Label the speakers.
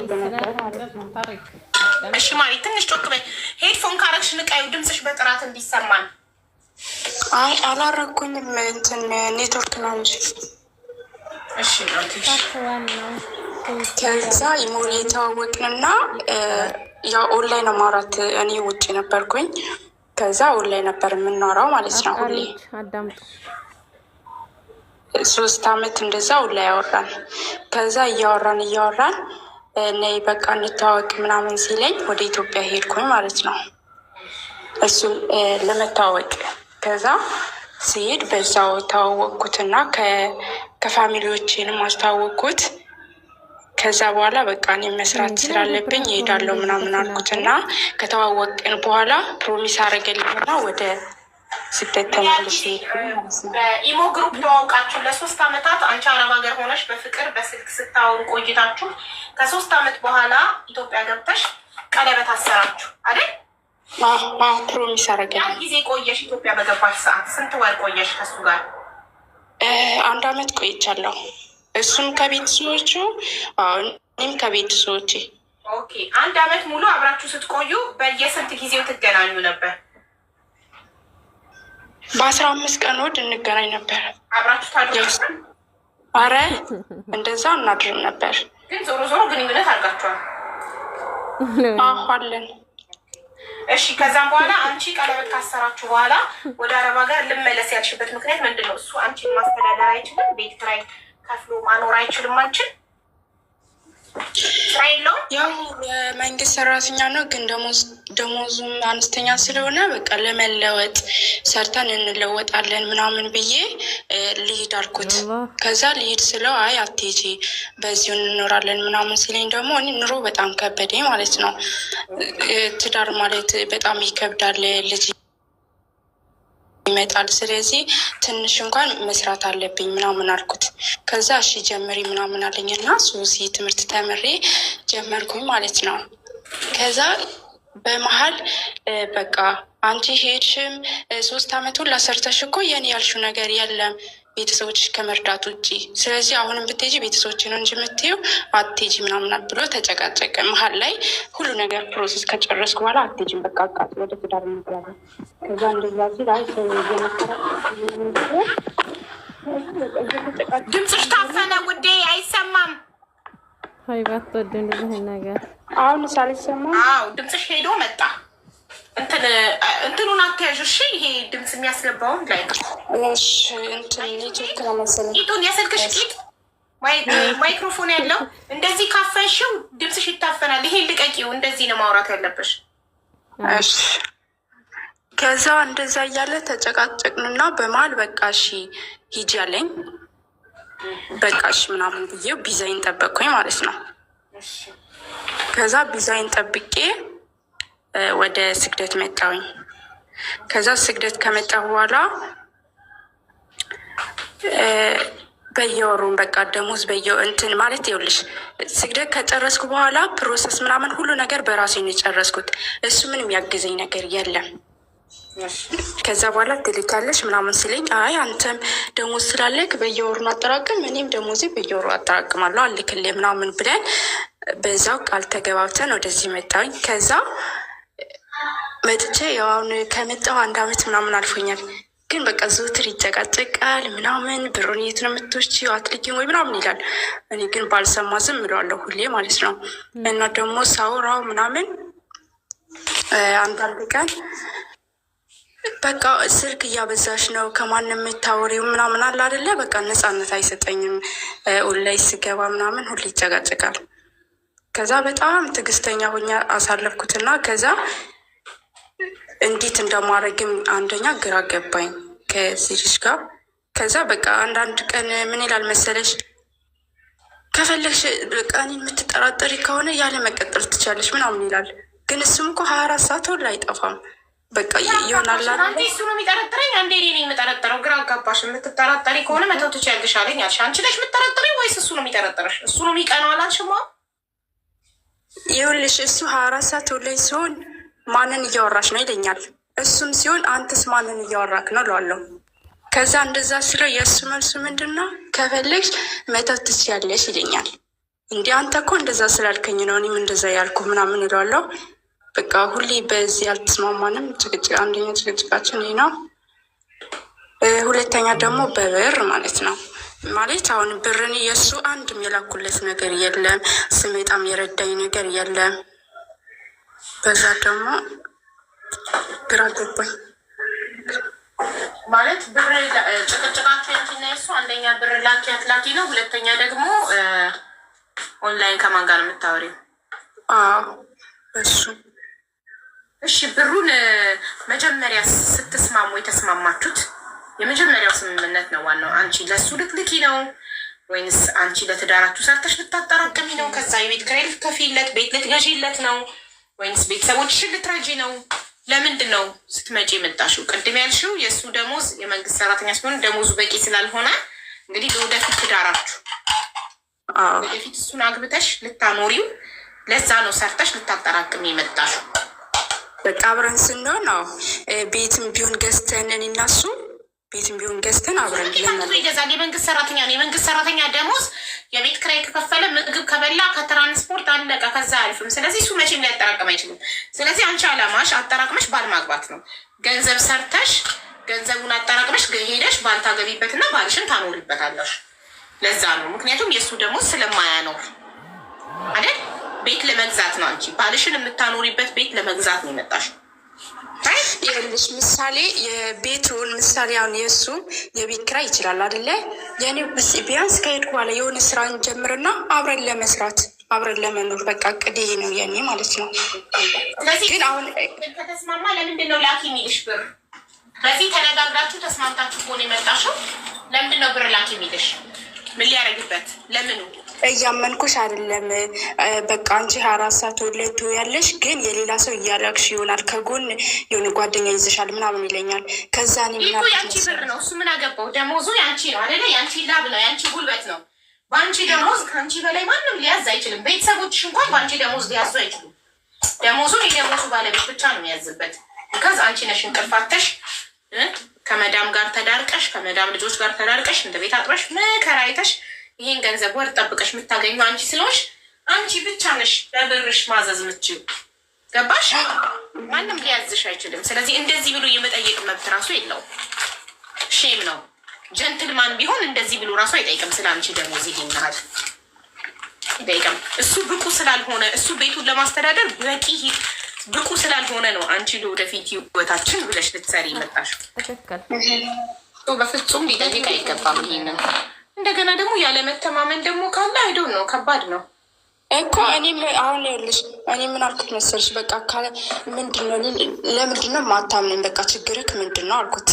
Speaker 1: ነበር ማለት ነው።
Speaker 2: እሺ ማሪ፣ ትንሽ ጮክ በይ። Headphone ካረግሽ ንቀዩ፣ ድምፅሽ በጥራት እንዲሰማን።
Speaker 1: አይ አላረኩኝም፣ እንትን ኔትወርክ ነው እንጂ።
Speaker 2: እሺ።
Speaker 1: ከዛ ኢሞ የተዋወቅንና ያው ኦንላይን ነው ማውራት። እኔ ውጭ ነበርኩኝ። ከዛ ኦንላይን ነበር የምናወራው ማለት ነው። ሁሌ 3 አመት እንደዛ ኦንላይን ያወራን። ከዛ እያወራን እያወራን ነይ በቃ እንተዋወቅ ምናምን ሲለኝ ወደ ኢትዮጵያ ሄድኩኝ ማለት ነው፣ እሱን ለመተዋወቅ። ከዛ ሲሄድ በዛው ተዋወቅኩትና ከ family ዎቼንም አስተዋወቅኩት። ከዛ በኋላ በቃ እኔ መስራት ስላለብኝ እሄዳለሁ ምናምን አልኩትና ከተዋወቅን በኋላ promise አደረገልኝና ወደ ስደት ተመልሼ
Speaker 2: በኢሞ group ተዋውቃችሁ ለ3 አመታት አንቺ አረብ ሀገር ሆነሽ በፍቅር በስልክ ስታወሩ ቆይታችሁ ከ3 አመት በኋላ ኢትዮጵያ ገብተሽ ቀለበት አሰራችሁ አይደል?
Speaker 1: Promise አደረገልኝ።
Speaker 2: ያን ጊዜ ቆየሽ ኢትዮጵያ በገባሽ ሰዓት ስንት ወር ቆየሽ ከሱ ጋር?
Speaker 1: አንድ አመት ቆይቻለሁ። እሱም ከቤተሰቦቹ እኔም ከቤተሰቦቼ።
Speaker 2: Okay፣ አንድ አመት ሙሉ አብራችሁ ስትቆዩ በየስንት ጊዜው ትገናኙ ነበር?
Speaker 1: በ15 ቀን ወድ እንገናኝ ነበር።
Speaker 2: አብራችሁ ታድሩ?
Speaker 1: አረ እንደዛ እናድርም ነበር።
Speaker 2: ግን ዞሮ ዞሮ ግንኙነት አድርጋችኋል?
Speaker 1: አዎ አለን።
Speaker 2: እሺ፣ ከዛም በኋላ አንቺ ቀለበት ካሰራችሁ በኋላ ወደ አረብ ሀገር ልመለስ ያልሽበት ምክንያት ምንድን ነው? እሱ አንቺን ማስተዳደር አይችልም፣ ቤት ኪራይ ከፍሎ ማኖር አይችልም። አንቺን ስራ የለውም።
Speaker 1: ያው የመንግስት ሰራተኛ ነው፣ ግን ደሞዙም አነስተኛ ስለሆነ በቃ ለመለወጥ ሰርተን እንለወጣለን ምናምን ብዬ ልሂድ አልኩት። ከዛ ልሂድ ስለው አይ አትሄጂ በዚሁ እንኖራለን ምናምን ሲለኝ ደግሞ እኔ ኑሮ በጣም ከበደኝ ማለት ነው። ትዳር ማለት በጣም ይከብዳል፣ ልጅ ይመጣል። ስለዚህ ትንሽ እንኳን መስራት አለብኝ ምናምን አልኩት። ከዛ እሺ ጀምሪ ምናምን አለኝ እና ሶሲ ትምህርት ተምሬ ጀመርኩኝ ማለት ነው። ከዛ በመሀል በቃ አንቺ ሄድሽም 3 አመት ሁላ ሰርተሽ እኮ የኔ ያልሽው ነገር የለም ቤተሰቦች ከመርዳት ውጭ። ስለዚህ አሁንም ብትሄጂ ቤተሰቦች ነው እንጂ የምትይው አትሄጂ ምናምን ብሎ ተጨቃጨቀ። መሀል ላይ ሁሉ ነገር process ከጨረስኩ በኋላ አትሄጂም በቃ አቃጥ ወደ ትዳር እንገባለን። ከዛ እንደዛ ሲል አይ ሰው እየመከረ
Speaker 2: ድምፅሽ ታፈነ ውዴ፣ አይሰማም።
Speaker 3: ነገር
Speaker 1: አሁን ሳልሰማ
Speaker 2: አዎ ድምፅሽ ሄዶ መጣ። እንትኑን አትያዥ እሺ። ይሄ ድምፅ የሚያስገባውን ላይ
Speaker 1: ኔትወርክ ነው መሰለኝ።
Speaker 2: ቂጡን የስልክሽ ቂጥ ማይክሮፎን ያለው እንደዚህ ካፈንሽው ድምፅሽ ይታፈናል። ይሄ ልቀቂው። እንደዚህ ነው ማውራት ያለብሽ።
Speaker 1: እሺ። ከዛ እንደዛ እያለ ተጨቃጨቅንና በመሀል በቃ እሺ ሂጂ አለኝ። በቃ እሺ ምናምን ብዬው ቪዛዬን ጠበቅኩኝ ማለት ነው። ከዛ ቪዛዬን ጠብቄ ወደ ስግደት መጣሁኝ። ከዛ ስግደት ከመጣሁ በኋላ በየወሩን በቃ ደሞዝ በየ እንትን ማለት ይኸውልሽ፣ ስግደት ከጨረስኩ በኋላ process ምናምን ሁሉ ነገር በራሴ ነው የጨረስኩት። እሱ ምንም ያገዘኝ ነገር የለም። ከዛ በኋላ ትልካለሽ ምናምን ሲለኝ አይ አንተም ደሞዝ ስላለክ በየወሩ አጠራቅም፣ እኔም ደሞዜ በየወሩ አጠራቅማለሁ አልክልህ ምናምን ብለን በዛው ቃል ተገባብተን ወደዚህ መጣሁኝ። ከዛ መጥቼ ያው አሁን ከመጣሁ አንድ አመት ምናምን አልፎኛል። ግን በቃ ዘወትር ይጨቃጨቃል ምናምን፣ ብሩን የት ነው የምትወስጂው አትልኪም ወይ ምናምን ይላል። እኔ ግን ባልሰማ ዝም እለዋለሁ ሁሌ ማለት ነው። እና ደግሞ ሳውራው ምናምን አንዳንድ ቀን በቃ ስልክ እያበዛሽ ነው ከማን የምታወሪው ምናምን አለ አይደለ? በቃ ነፃነት አይሰጠኝም። ኦንላይን ስገባ ምናምን ሁሌ ይጨቃጨቃል። ከዛ በጣም ትዕግስተኛ ሆኜ አሳለፍኩትና ከዛ እንዴት እንደማደርግም አንደኛ ግራ ገባኝ ከዚህ ልጅ ጋር። ከዛ በቃ አንዳንድ ቀን ምን ይላል መሰለሽ፣ ከፈለግሽ በቃ እኔን የምትጠራጠሪ ከሆነ ያለ መቀጠል ትቻለሽ ምናምን ይላል። ግን እሱም እኮ 24 ሰዓት ሁላ አይጠፋም። በቃ ይሆናል።
Speaker 2: አንዴ እሱ ነው የሚጠረጥረኝ፣ አንዴ እኔ ነኝ የምጠረጥረው። ግራ አጋባሽ። የምትጠራጠሪ ከሆነ መተው ትችያለሽ አለኝ አልሽ። አንቺ ነሽ የምትጠረጥሪ ወይስ እሱ ነው የሚጠረጥረሽ? እሱ ነው የሚቀናው አላልሽማ?
Speaker 1: ይኸውልሽ እሱ 24 ሰዓት ሁላ ሲሆን ማንን እያወራሽ ነው ይለኛል። እሱም ሲሆን አንተስ ማንን እያወራክ ነው እለዋለሁ። ከዛ እንደዛ ስለው የእሱ መልሱ ምንድን ነው? ከፈለግሽ መተው ትችያለሽ ይለኛል። እንዲህ አንተ እኮ እንደዛ ስላልከኝ ነው እኔም እንደዛ ያልኩ ምናምን እለዋለሁ። በቃ ሁሌ በዚህ አልተስማማንም። ጭቅጭቅ አንደኛ ጭቅጭቃችን ይህ ነው። ሁለተኛ ደግሞ በብር ማለት ነው። ማለት አሁን ብርን የእሱ አንድም የላኩለት ነገር የለም። ስመጣም የረዳኝ ነገር የለም። በዛ ደግሞ ግራ ገባኝ።
Speaker 2: ማለት ብር ጭቅጭቃቸው ያንቺና የእሱ አንደኛ ብር ላኪ አትላኪ ነው። ሁለተኛ ደግሞ ኦንላይን ከማን ጋር ነው የምታወሪው?
Speaker 1: አዎ እሱ።
Speaker 2: እሺ ብሩን መጀመሪያ ስትስማሙ የተስማማችሁት የመጀመሪያው ስምምነት ነው ዋናው። አንቺ ለእሱ ልትልኪ ነው ወይንስ አንቺ ለትዳራችሁ ሰርተሽ ልታጠራቅሚ ነው? ከዛ የቤት ኪራይ ልትከፊለት፣ ቤት ልትገዢለት ነው ወይንስ ቤተሰቦችሽን ልትረጂ ነው? ለምንድን ነው ስትመጪ የመጣሽው? ቅድም ያልሽው የእሱ ደሞዝ የመንግስት ሰራተኛ ሲሆን ደሞዙ በቂ ስላልሆነ እንግዲህ ለወደፊት ትዳራችሁ ወደፊት እሱን አግብተሽ ልታኖሪው ለዛ ነው ሰርተሽ ልታጠራቅሚ የመጣሽው።
Speaker 1: በቃ አብረን ስንሆን ነው ቤትም ቢሆን ገዝተን እኔ እና እሱ ቤትም ቢሆን ገዝተን አብረን
Speaker 2: ይገዛል። የመንግስት ሰራተኛ ነው። የመንግስት ሰራተኛ ደሞዝ የቤት ኪራይ ከከፈለ ምግብ ከበላ ከትራንስፖርት አለቀ፣ ከዛ አያልፍም። ስለዚህ እሱ መቼም ሊያጠራቅም አይችልም። ስለዚህ አንቺ አላማሽ አጠራቅመሽ ባል ማግባት ነው። ገንዘብ ሰርተሽ ገንዘቡን አጠራቅመሽ ሄደሽ ባል ታገቢበትና ባልሽን ታኖሪበታለሽ። ለዛ ነው ምክንያቱም የእሱ ደሞዝ ስለማያኖር አይደል? ቤት ለመግዛት ነው። አንቺ ባልሽን የምታኖሪበት ቤት ለመግዛት ነው የመጣሽ።
Speaker 1: ይኸውልሽ ምሳሌ የቤቱን ምሳሌ አሁን የእሱ የቤት ኪራይ ይችላል አይደለ? የኔ ቢያንስ ከሄድኩ በኋላ የሆነ ስራ እንጀምርና አብረን ለመስራት አብረን ለመኖር በቃ እቅድ ይሄ ነው የኔ ማለት ነው።
Speaker 2: ስለዚህ
Speaker 1: ግን አሁን
Speaker 2: ከተስማማ ለምንድን ነው ላኪ የሚልሽ ብር? በዚህ ተነጋግራችሁ ተስማምታችሁ ከሆነ የመጣሽው ለምንድን ነው ብር ላኪ የሚልሽ? ምን ሊያደርግበት? ለምኑ?
Speaker 1: እያመንኩሽ አይደለም። በቃ አንቺ 24 ሰዓት ወለቱ ያለሽ ግን የሌላ ሰው እያላክሽ ይሆናል፣ ከጎን የሆነ ጓደኛ ይዘሻል ምናምን ይለኛል። ከዛ እኔ
Speaker 2: ይህ እኮ የአንቺ ብር ነው። እሱ ምን አገባው? ደሞዙ ያንቺ ነው አይደለ? ያንቺ ላብ ነው፣ ያንቺ ጉልበት ነው። በአንቺ ደሞዝ ከአንቺ በላይ ማንም ሊያዝ አይችልም። ቤተሰቦችሽ እንኳን በአንቺ ደሞዝ ሊያዙ አይችሉም። ደሞዙን የደሞዙ ባለቤት ብቻ ነው የሚያዝበት። ከዛ አንቺ ነሽ እንቅልፍ አጥተሽ ከመዳም ጋር ተዳርቀሽ ከመዳም ልጆች ጋር ተዳርቀሽ እንደ ቤት አጥበሽ መከራ አይተሽ ይህን ገንዘብ ወር ጠብቀሽ የምታገኙ አንቺ ስለሆንሽ አንቺ ብቻ ነሽ በብርሽ ማዘዝ የምትችይው። ገባሽ? ማንም ሊያዝሽ አይችልም። ስለዚህ እንደዚህ ብሎ የመጠየቅ መብት ራሱ የለውም። Shame ነው። Gentleman ቢሆን እንደዚህ ብሎ ራሱ አይጠይቅም። ስለ አንቺ ደሞዝ ይሄን ያህል አይጠይቅም። እሱ ብቁ ስላልሆነ እሱ ቤቱን ለማስተዳደር በቂ ብቁ ስላልሆነ ነው አንቺ ለወደፊት ህይወታችን ብለሽ ልትሰሪ የመጣሽው። በፍጹም ሊጠይቅ አይገባም ይሄንን። እንደገና ደግሞ ያለመተማመን ደግሞ ካለ I don't know ከባድ ነው
Speaker 1: እኮ። እኔም አሁን ይኸውልሽ እኔ ምን አልኩት መሰልሽ፣ በቃ ምንድን ነው ለምንድን ነው ማታምነኝ? በቃ ችግርክ ምንድን ነው አልኩት።